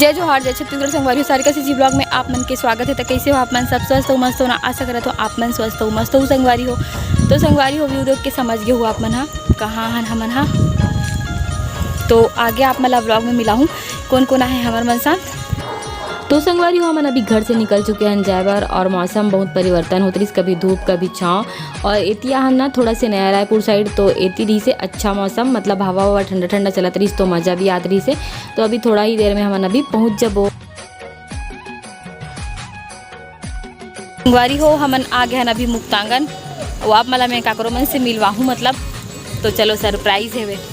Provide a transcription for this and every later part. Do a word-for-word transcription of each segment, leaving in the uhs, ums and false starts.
जय जोहार, जय छत्तीसगढ़ संगवारी हो। सारिका CG vlog में आप मन के स्वागत हे। त कइसे हो आप मन? सब स्वस्थ हो, मस्त हो ना? आशा करत हो आप मन स्वस्थ हो, मस्त हो संगवारी हो। तो संगवारी हो, video देख के समझ गे हो आप मन हा कहाँ हन हमन हा। तो आगे आप मन ला vlog में मिलाहूँ कोन कोन आहे हमर मन साथ। तो संगवारी हो, हमन अभी घर से निकल चुके हन जाए बर, और मौसम बहुत परिवर्तन होत रहिस, कभी धूप कभी छाँव। और एती आहन ना थोड़ा से नया रायपुर side, तो एती रहिस हे अच्छा मौसम, मतलब हवा ववा ठंडा ठंडा चलत रहिस, तो मजा भी आत रहिस हे। तो अभी थोड़ा ही देर में हमन अभी पहुँच जबो। संगवारी हो, हमन आ गे हन अभी मुक्तांगन। वो आप मन ला मैं काकरो मन से मिलवाहूँ, मतलब, तो चलो, surprise हे वे।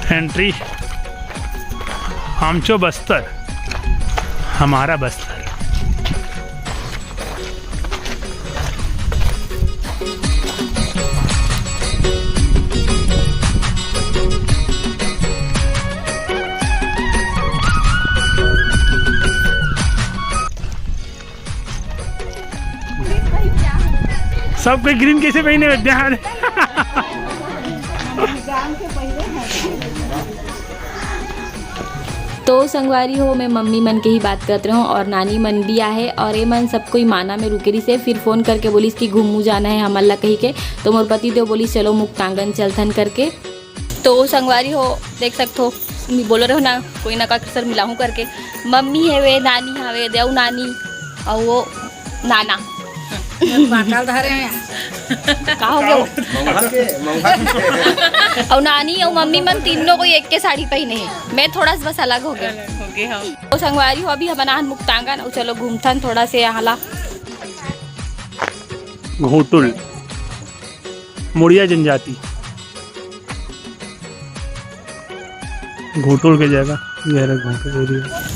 Entry आमचो बस्तर, हमारा बस्तर। सब कोई green कैसे पहिने हे? ध्यान। तो संगवारी हो, मैं मम्मी मन के ही बात करत रहूँ और नानी मन भी आहे और ये मन सब कोई माना में रुके रहिस हे। फिर phone करके बोलिस कि घूमू जाना हे हमन ला कही के। तो मोर पति देव बोलिस, "चलो मुक्तांगन चलथन" करके। तो संगवारी हो, देख सकत हो, मैं बोले रहूँ ना, कोई ना का सर मिलाहूँ करके। मम्मी हवे, नानी हवे, देव नानी, और वो नाना। पाकल धरे हैं। का हो गया? मंगहा के, मंगहा के। अउ नानी अउ मम्मी मन तीनों कोई एक के साड़ी पहिने हे। मैं थोड़ा सा बस अलग हो गया। अलग हो गए, हाँ। तो संगवारी हो, अभी हमन आहन मुक्तांगन, अउ चलो घूमथन थोड़ा से यहाँ ला। घोटुल, मुड़िया जनजाति। घोटुल के जगह, ये रहा घोटुल area।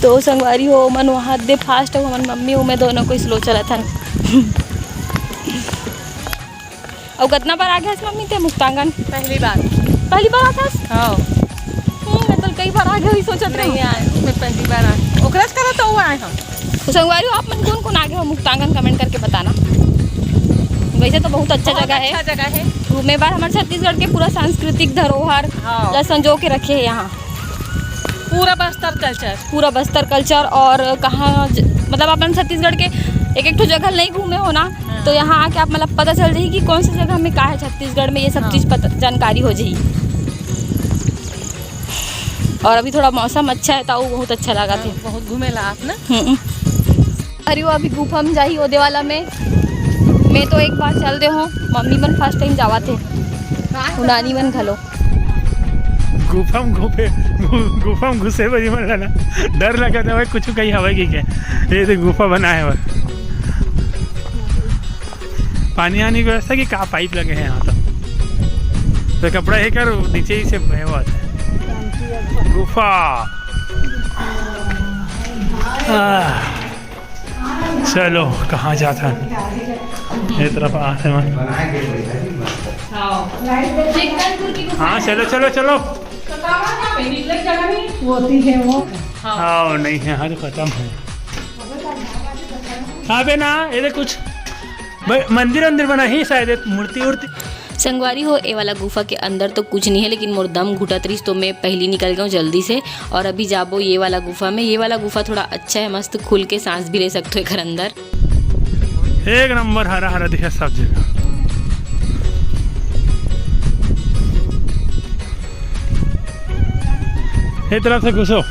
तो संगवारी हो, मन वहाँ दे fast हो, हमन मम्मी हो, मैं दोनों कोई slow चलत हन। अउ कतना बार आ गया मम्मी ते मुक्तांगन? पहली बार। पहली बार आथस? हाँ। हम्म, मैं तो कई बार आ गया, वही सोचत नहीं रही। आए, मैं पहली बार आए। ओकरा से करा तो वो आए हम। तो संगवारी हो, आप मन कौन कौन आ गए हो मुक्तांगन, comment करके बताना। वैसे तो बहुत अच्छा बहुत जगह है। अच्छा जगह है। घूमे बार हमारे छत्तीसगढ़ के पूरा सांस्कृतिक धरोहर हाँ। ला संजो के रखे हैं यहाँ। पूरा बस्तर culture। पूरा बस्तर culture और कहाँ ज-, मतलब अपन छत्तीसगढ़ के एक एक ठो जगह नहीं घूमे हो ना, हाँ। तो यहाँ आके आप मतलब पता चल जाही कि कौन सी जगह में का है छत्तीसगढ़ में, ये सब हाँ। चीज़ पता, जानकारी हो जाही। और अभी थोड़ा मौसम अच्छा है, तो बहुत अच्छा लगा थे। हाँ, बहुत घूमे ला आप ना। हम्म। अरे वो अभी गुफा में जाही, ओदे वाला में। मैं तो एक बार चल दे हूँ, मम्मी मन first time जावा थे, वो नानी मन घलो। गुफा में घुपे, गु-, गुफा में घुसे बर ये मन ला ना डर लगा था भाई, कुछ कहीं हवा की क्या। ये तो गुफा बना है भाई। पानी आने की व्यवस्था कि का pipe लगे हैं यहाँ तो। तो कपड़ा हे कर नीचे ही से बहे हुआ था। गुफा। आह। चलो, कहाँ जात हन? ये तरफ आत हन। हाँ, चलो, चलो, चलो। होती है वो। हाँ, नहीं है, हर खत्म है। हाँ बे ना, ये देख कुछ भाई, मंदिर अंदिर बना ही शायद, मूर्ति उर्ति। संगवारी हो, ए वाला गुफा के अंदर तो कुछ नहीं है, लेकिन मोर दम घुटत रहिस, तो मैं पहली निकल गया हूँ जल्दी से। और अभी जाबो ये वाला गुफा में। ये वाला गुफा थोड़ा अच्छा है, मस्त खुल के सांस भी ले सकते हो एकर अंदर। एक नंबर हरा हरा दिखे सब जगह। ये तरफ से घुसो।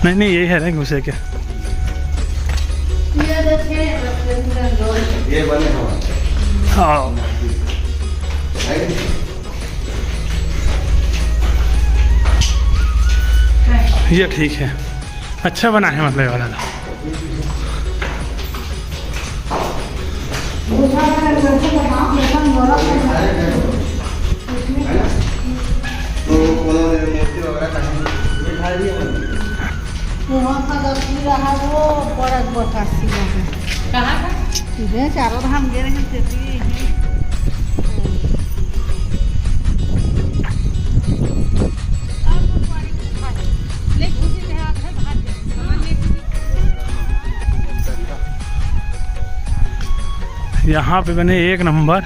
नहीं, नहीं, यही है ना घुसे के। ये बने हमारे। हाँ। ये ठीक है, अच्छा बना है मतलब ये वाला। वहाँ का दक्षिण रहा वो बड़ा गोठा सीधा है। कहाँ का? सीधे चारों धाम गए रहे तेती। यहाँ पे बने एक नंबर,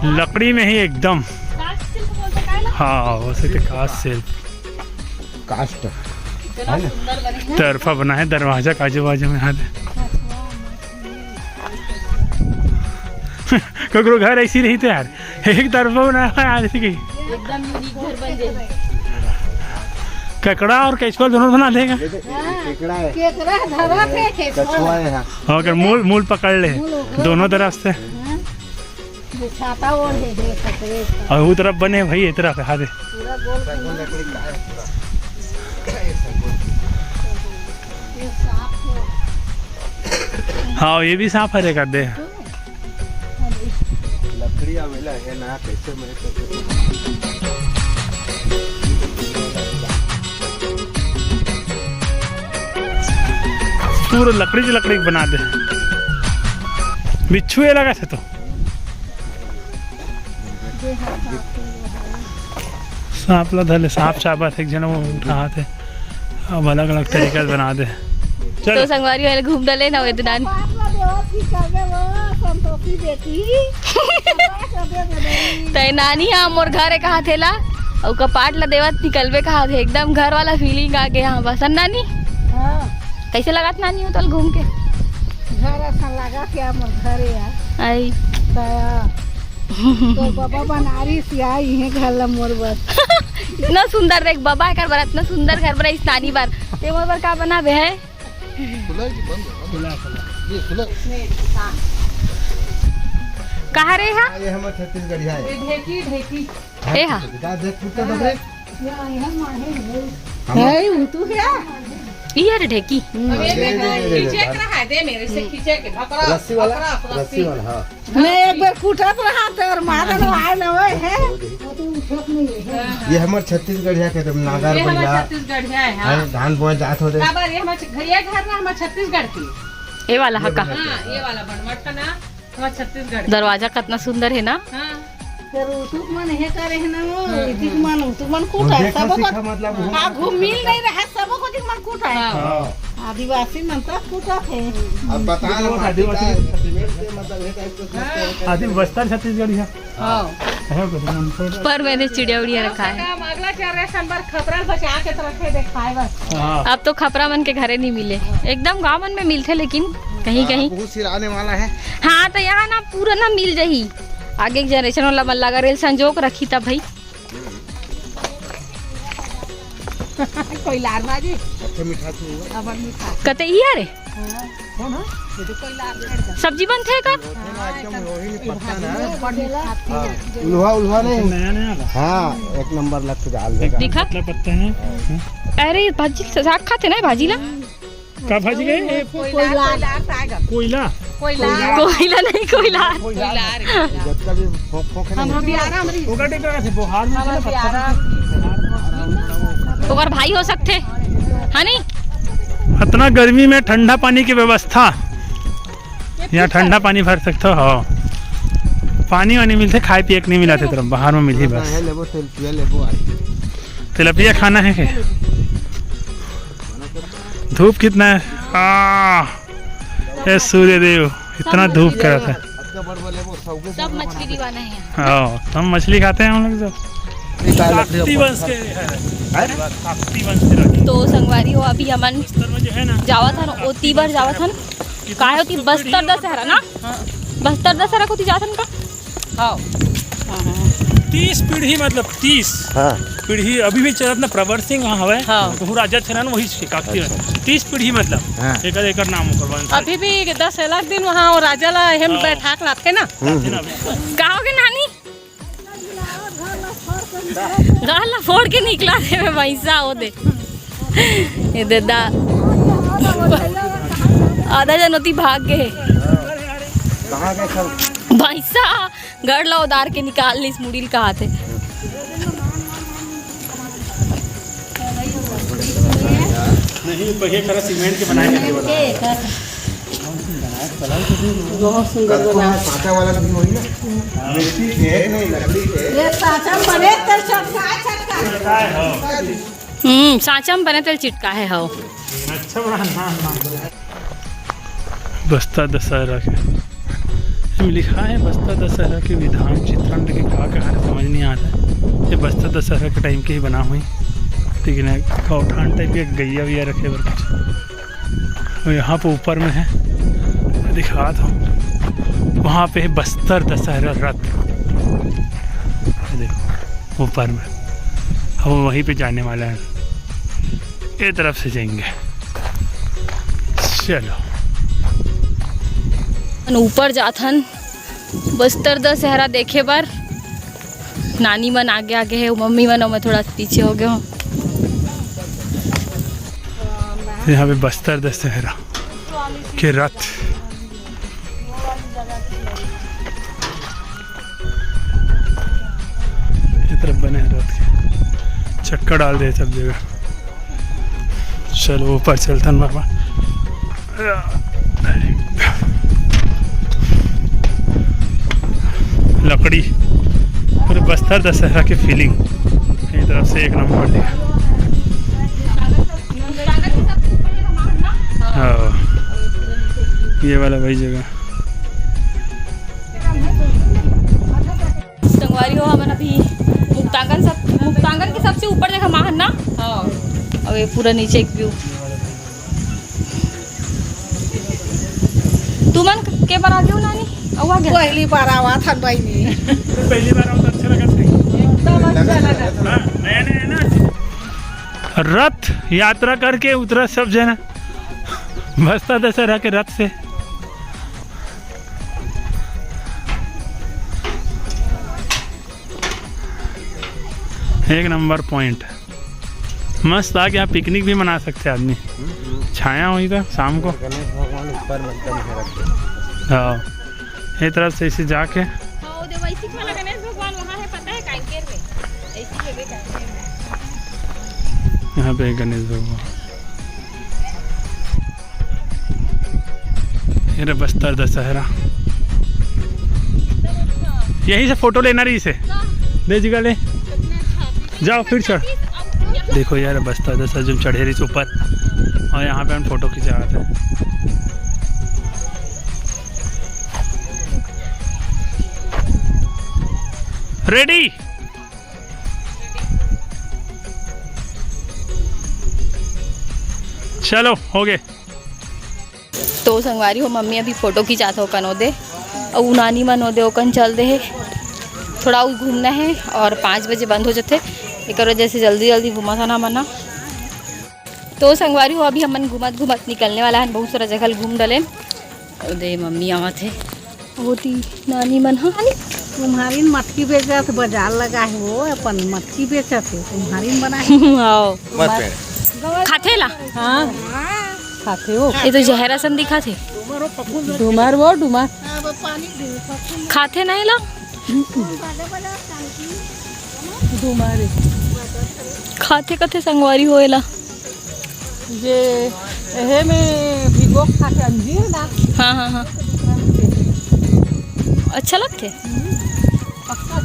लकड़ी में ही एकदम। काष्ठ शिल्प बोलते का ना? हाँ, वैसे तो काष्ठ शिल्प। काष्ठ। इतना है ना? सुंदर बने हैं। तरफा बना है दरवाजा के आजू बाजू में, हाथ। ककरो घर ऐसी रही तो यार, एक तरफा बना है यार, ऐसे की। एकदम यूनिक घर बन जाए। ककड़ा और केचुआ दोनों बना देगा। ये तो केकड़ा है। केकड़ा धरा थे, केचुआ। कछुआ है, हाँ। हाँ, अगर मूल, मूल पकड़ ले, मूल पकड़। दोनों तरफ से। हाँ। ये छाता ओढ़े है, सफेद। और वो तरफ बने भाई, ये तरफ है, हाँ दे। पूरा गोल घुमा। ये सांप है। हाँ, ये भी सांप हरे कर दे। लकड़ी आवेला है ना, कैसे मैं तो पूरा लकड़ी से लकड़ी बना दे। बिच्छू ये लगा से तो। सांप ला धर ले, सांप चाबत हे, एक झन वो उठात हे। अब अलग-अलग तरीका से बना दे। चल। तो संगवारी वाले घूम डले ना, वेदनान। पाप ला देवत की करबे वो, संतोषी बेटी। तय नानी हा मोर घर हे कहा थे ला, अउ कपाट ला देवत निकलबे कहा थे, एकदम घर वाला फीलिंग आ गया। हाँ, बस नानी। हाँ। कैसे लगा था नानी होटल घूम के? घर ऐसा लगा क्या मोर घर यार। आई। तया। तो बाबा बनारस या इहे घर ला मोर बर। इतना सुंदर देख बाबा एकर बर, इतना सुंदर घर बनाइस नानी बर। ते मोर बर का बनाबे है? खुला है कि बंद है? खुला, खुला। ये खुला। कहाँ रे हा? ये हमर छत्तीसगढ़िया है। ये ढेकी, ढेकी। ए हा। देख, कुत्ता देख रे। है, वो तो क्या? ई यार ढेकी। अब ये दे, दे, दे, दे, दे, खींचे के रहा है, दे मेरे से खींचे के, भकरा, रस्सी वाला, भकरा, रस्सी रस्सी। वाला, हाँ। मैं एक बार कूटत रहा तो और मादन आए न होए है। वो तो उठत नहीं है। ये हमर छत्तीसगढ़िया के एकदम नागर ये हमर भैया। छत्तीसगढ़िया है, हाँ। हैं, धान बोए जात होते। काबर ये हमर छ-, ये घर ना हमर छत्तीसगढ़ की। ये वाला ये हका। बना हाँ, ये वाला बनवट का ना। हमर छत्तीसगढ़। दरवाजा कतना सुंदर हे ना? हाँ। फेर उतुक मन हे करे हे ना वो, हम्म, इतिक हम्म। मन, उतुक मन कूटा हे, देखो सबो को। सीखा मतलब वो। हाँ, घूम मिल नहीं रहा, सबो को दिक मन कूटा हे। हाँ। हाँ। आदिवासी मन तो कूटा हे। अब बता ना, वो माटी आदिवासी का सीमेंट के मतलब ये टाइप का हाँ। आदि बस्तर छत्तीसगढ़ी है। हाँ। है कुछ मन से। पर में दे चिड़िया उड़िया रखा है। हम अगला जनरेशन बर खपरा बचा के तो रखे, देखाए बस। हाँ। अब तो खपरा मन के घरे नहीं मिले, एकदम गाँव मन में मिलथे, लेकिन कहीं हाँ, कहीं। बहुत सिर आने वाला है। हाँ, तो यहाँ ना पूरा ना मिल जाही। आगे के जनरेशन वाला मन लगा रेल संजोग रखी तब भाई। कोई लार बाजी। अच्छा, मीठा तो हुआ। अब मीठा। कते ई रे? हाँ। कौन है? ये तो कोई लार कर दे। सब्जी बनथे का? हाँ, एकदम रोहिणी पत्ता ना। हाँ। उल्हा, उल्हा नहीं। नया, नया का। हाँ, एक नंबर लग के डाल देगा। दिखा? पतला पत्ता है। अरे, भाजी, साग खाते ना भाजी ला? का भाजी गए? कोयला, कोयला। कोयला? कोयला। कोयला नहीं, कोयला। कोयला। जितना भी फोक, फोक है ना, हम भी आराम रही। ओकर टेक रहा थे, बोहार में हम भी आराम। ओकर भाई हो सकथे, है नी? इतना गर्मी में ठंडा पानी की व्यवस्था, यहाँ ठंडा पानी भर सकते हो। हाँ, पानी वानी मिलथे, खाए पिए के नहीं मिला थे तरफ, बाहर में मिलही बस। है, लेबो, तेल पिया, लेबो आज। तिलपिया खाना है के? धूप कितना है? आ, ए सूर्य देव, इतना धूप करत है। सब मछली दीवाना है। हाँ, हम मछली खाते हैं हम लोग सब। काकती वंश के है। काकती वंश के राजा। तो संगवारी हो, अभी हमन बस्तर में जो है ना, जावत हन, ओती बर जावत हन। काहे ओती बस्तर दशहरा ना? हाँ। बस्तर दशहरा कोती जात हन का? हाँ। तीस पीढ़ी, मतलब तीस हाँ। पीढ़ी अभी भी चलत ना, प्रवर सिंह वहाँ हवे। हाँ। तो राजा थे ना, वही से काकती वंश। तीस पीढ़ी मतलब। हाँ। एकर, एकर नाम ओकर वंश। अभी भी दशहरा के दिन वहाँ वो राजा ला हम हाँ। बैठा के लाते ना। हम्म, हम्म। कहा हो गे नानी? गाल ला फोड़ के निकला देवे भैंसा हो दे। ये दे दा। आधा जन ओती भाग गे। कहाँ गए सब? भैंसा गढ़ ला उदार के निकाल लिस मुड़ी ल कहा थे। नहीं, पहिले करा सीमेंट के बनाए करके बना। बहुत सुंदर कल को बना। सांचा वाला भी वही ना? मिट्टी के है कि नहीं, लकड़ी के? ये सांचा बने तेल चटका, चटका। हम्म, सांचा में बने तेल चिटका है, हो। अच्छा बड़ा नाम, नाम। बस्तर दशहरा के लिखा है बस्तर दशहरा के विधान चित्रण, लेकिन का कहा है समझ नहीं आता है। ये बस्तर दशहरा के टाइम के ही बना हुई, लेकिन गौठान टाइप के गैया वैया रखे बर कुछ। और यहाँ पे ऊपर में है, मैं दिखा था, वहाँ पे है बस्तर दशहरा रथ। ये देखो ऊपर में, हम वहीं पे जाने वाला है, ये तरफ से जाएंगे। चलो, ऊपर जाथन बस्तर दशहरा देखे बर। नानी मन आगे आगे है, मम्मी मन, मैं थोड़ा पीछे हो गया हूँ। यहाँ पे बस्तर दशहरा के रथ ये तरफ बने हैं रथ के, चक्कर डाल दे सब जगह। चलो ऊपर चलतन बाबा। लकड़ी, पूरे बस्तर दशहरा की फीलिंग। एक तरफ से एक नंबर दिया। हाँ, ये वाला वही जगह। संगवारी हो, हमन अभी मुक्तांगन, सब मुक्तांगन के सबसे ऊपर देखा माहन ना। हाँ। अब ये पूरा नीचे एक व्यू। तुमन के बार आ गयो नानी? अउ आ गया? पहली बार आवा था बहनी। पहली बार आओ तो अच्छा लगा था। एकदम अच्छा लगा। हाँ, नया नया ना। रथ यात्रा करके उतरा सब जना बस्तर दशहरा के रथ से। एक नंबर पॉइंट, मस्त आके यहाँ पिकनिक भी मना सकते हैं आदमी। छाया हुई था शाम को। गणेश भगवान ऊपर में एकदम है रखे। हाँ, ये तरफ से इसे जाके हाँ, वो देखो, इसी वाला गणेश भगवान वहाँ है, पता है, कांकेर में। ऐसी जगह कांकेर में। यहाँ पे गणेश भगवान। ये रे बस्तर दशहरा, यहीं से फोटो लेना रही से। दे जिगा ले, जाओ फिर चढ़। देखो यार, बस्तर दशहरा जो चढ़े रही से ऊपर, और यहाँ पे हम फोटो खिंचा रहे थे। रेडी, चलो हो गए। तो संगवारी हो, मम्मी अभी फोटो खिंचात हो कन ओदे, अउ नानी मन ओदे ओकन चल दे हे। थोड़ा अउ घूमना है और पाँच बजे बंद हो जाते, एकर वजह से जल्दी जल्दी घूमत हन हमन ह। तो संगवारी हो, अभी हमन घूमत घूमत निकलने वाला हन, बहुत सारा जगह घूम डलेन। ओदे मम्मी आवत हे। ओती नानी मन ह। तुम्हारी मटकी बेचत, बाजार लगा है वो, अपन मटकी बेचत है, तुम्हारी बना है। आओ। मत पेड़। खाथे ला? हाँ, खाथे हो। ये तो जहर असन दिखा थे। डुमर वो, डुमर। खाथे नहीं ला? डुमर। खाथे कथे संगवारी होएला। जे एहे में भिगो के खाथे अंजीर ना। हाँ, हाँ, हाँ। अच्छा लगथे? हम्म, पक्का।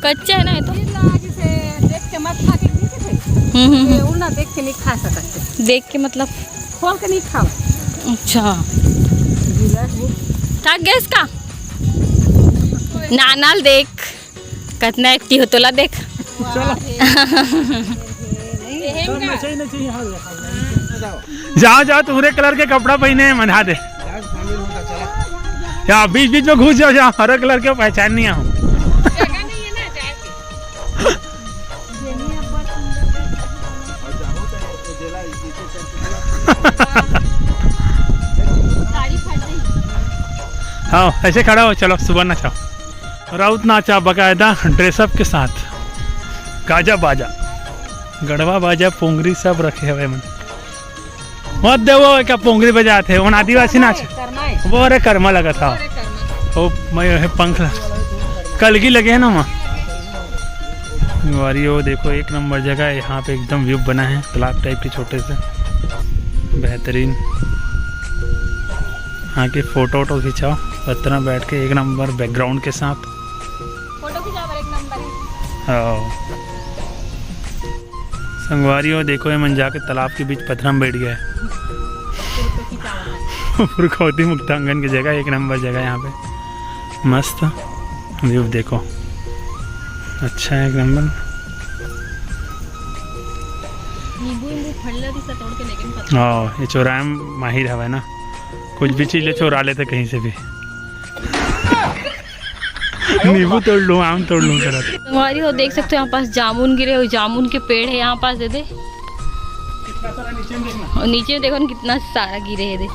कच्चा है ना ये तो? अंजीर ला जिसे देख के मत खा के नहीं खाते। हम्म, हम्म, ये हम्म। उन ना देख के नहीं खा सकते। देख के मतलब? खोल के नहीं खाओ। अच्छा। गीला है। थक गए इसका? नानाल देख। कतना एक्टिव हो तोला देख। चलो। जाओ, जाओ, तुम्हरे कलर के कपड़ा पहिने हे, मना दे। या बीच बीच में घुस जाओ, जाओ, हरा कलर के पहचान नहीं आओ। हाँ, ऐसे खड़ा हो, चलो, सुबह ना चाओ। राउत नाचा बाकायदा ड्रेसअप के साथ, गाजा बाजा, गढ़वा बाजा, पोंगरी सब रखे हवे मन। मत देवो, का पोंगरी बजात हे, ओन आदिवासी नाच। वो अरे कर्मा लगा था। ओ, मैं हे पंख ला। कलगी लगे है ना वहाँ। वारी, वो देखो, एक नंबर जगह है। यहाँ पे एकदम व्यू बना है तालाब टाइप के छोटे से, बेहतरीन। यहाँ के फोटो वोटो खिंचाओ, पत्थर बैठ के एक नंबर बैकग्राउंड के साथ। फोटो खिंचाओ, एक नंबर है। हाँ। संगवारी हो, देखो, ये मन जाके तालाब के बीच पत्थर में बैठ गया है। पुरखौती मुक्तांगन की जगह, एक नंबर जगह यहाँ पे। मस्त व्यू देखो, अच्छा है एक नंबर। नींबू नींबू फड़ला दिसा तोड़ के लेकिन पता हाँ, ये चोराए में माहिर हवे ना, कुछ भी चीज ले चोरा लेते कहीं से भी। नींबू तोड़ लूँ, आम तोड़ लूँ करत। संगवारी हो, देख सकते हो यहाँ पास जामुन गिरे हो, जामुन के पेड़ है यहाँ पास, दे दे। और नीचे देखो ना, कितना सारा गिरे है, दे।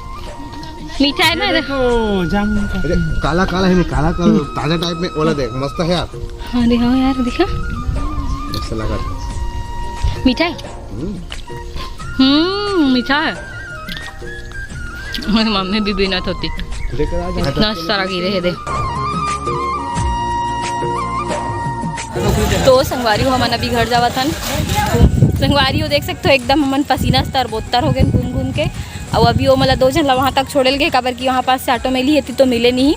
मीठा है ना? देखो जामुन का। अरे, काला काला है नहीं, काला काला ताजा टाइप में, ओला देख, मस्त है यार। हाँ, दे, हाँ यार, देखा, अच्छा लगा। मीठा है। हम्म, मीठा है। मेरी मम्मी भी बिना होती, लेकर आ जा। इतना सारा गिरे है, दे। तो संगवारी हो, हमन अभी घर जावत हन। संगवारी हो, देख सकते हो, एकदम हमन पसीना से तरबोत्तर हो गए घूम घूम के। और अभी वो मतलब दो झन ला वहाँ तक छोड़े गए, काबर कि वहाँ पास से ऑटो मिली हेती तो मिले नहीं।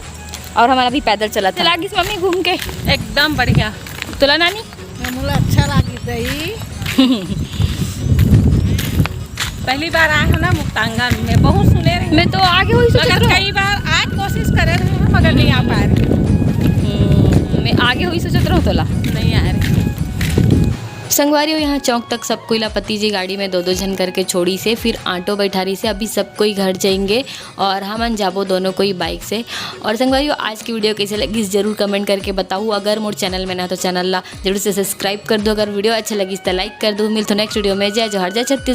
और हमन अभी पैदल चलत हन। लागिस मम्मी घूम के? एकदम बढ़िया। तोला नानी? मोला अच्छा लागिस दही। पहली बार आए हो ना मुक्तांगन में, बहुत सुने रहे, मैं तो आगे हुई सोचत मगर रहूँ। कई बार आज कोशिश करे रहे हैं, मगर नहीं आ पाए रहे। हम्म, मैं आगे हुई सोचत रहूँ तोला। नहीं आ रहे। संगवारी हो, यहाँ चौक तक सब कोई ला पति जी गाड़ी में दो दो झन करके छोड़ी से, फिर ऑटो बैठारी से। अभी सब कोई घर जाएंगे और हमन जाबो दोनों कोई बाइक से। और संगवारी हो, आज की वीडियो कैसे लगिस जरूर कमेंट करके बताओ। अगर मोर चैनल में ना तो चैनल ला जरूर से सब्सक्राइब कर दो। अगर वीडियो अच्छा लगिस तो लाइक कर दो। मिलथो नेक्स्ट वीडियो में। जय जोहार, जय छत्तीसगढ़।